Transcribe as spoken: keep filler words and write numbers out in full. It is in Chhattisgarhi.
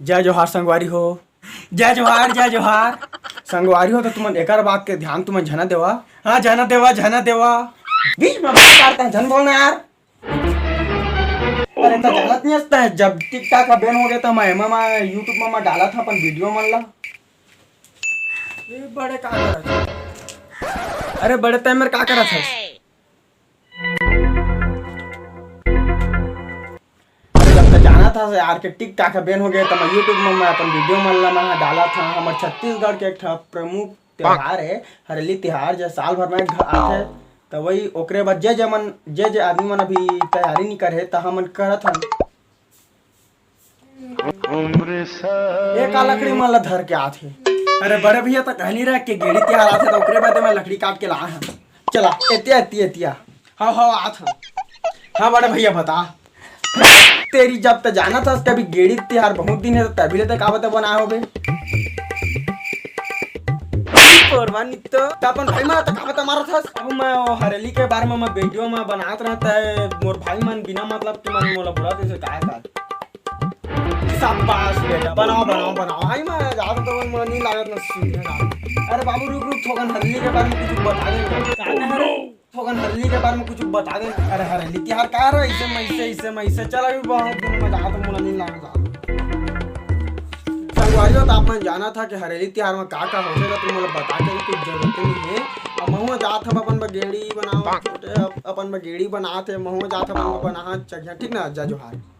जय जोहार संगवारी हो। जय जोहार, जय जोहार। संगवारी हो, तो तुमन एकर बात के ध्यान तुमन झना देवा। हाँ, झना देवा, झना देवा। बीच में बात करता है, झन बोलना यार। अरे, तो जानत नहीं हस, जब TikTok का ban हो गया था, मैं एमा, मैं YouTube में मैं डाला था अपन video मन ला। ये बड़े का करत है? अरे, बड़े तैं मेर का करत हस? अरे, जब तक जाना था यार के TikTok का ban हो गया, तो मैं YouTube में मैं अपन video मन ला मैं डाला था। हमर छत्तीसगढ़ के एक ठा प्रमुख त्योहार है हरेली त्योहार, जो साल भर में एक घ-, आथे। तो वही ओकरे बाद जे जे मन, जे जे आदमी मन अभी तैयारी नहीं करे, तो हमन करत हन। ये का लकड़ी मन ला धर के आथे? अरे बड़े भैया, तो कहनी रहा कि गेड़ी तिहार आथे, तो ओकरे बाद मैं लकड़ी काट के लाए हन। चला, एतिया, एतिया, एतिया। हाँ, हाँ, आत हन। हाँ बड़े भैया, बता। तेरी, जब त जाना था, कभी गेड़ी तिहार बहुत दिन है, तो तभी ले तक आवत बनाए होबे। कोरवा नित्तो। त अपन भाई मारा त काबत मारत हस? अब मैं वो हरेली के बारे में मैं video में बनात रहता है, मोर भाई मन बिना मतलब के मन मोला बुला कैसे काय का। शाबाश बेटा, बनाओ, बनाओ, बनाओ। भाई मैं ज्यादा तो मन नहीं लागत ना सुन। अरे बाबू, रुक, रुक, थोकन हरेली के बारे में कुछ बता दे। का है? थोकन हरेली के बारे में कुछ बता दे। अरे हरेली तिहार का रहा, इसे मैं, इसे, इसे मैं, इसे चला भी बहुत दिन में जात, मोला नहीं लागत। संगवारी हो, तो आप मन जाना था कि हरेली तिहार में का का होथे, तो तुम लोग बता के भी कुछ जरूरत नहीं है। अब महू जात हम अपन बगेड़ी बनाओ, छोटे अप-, अपन बगेड़ी बनात है, महू जात हम अपन बना चढ़िया, ठीक ना? जय जोहार।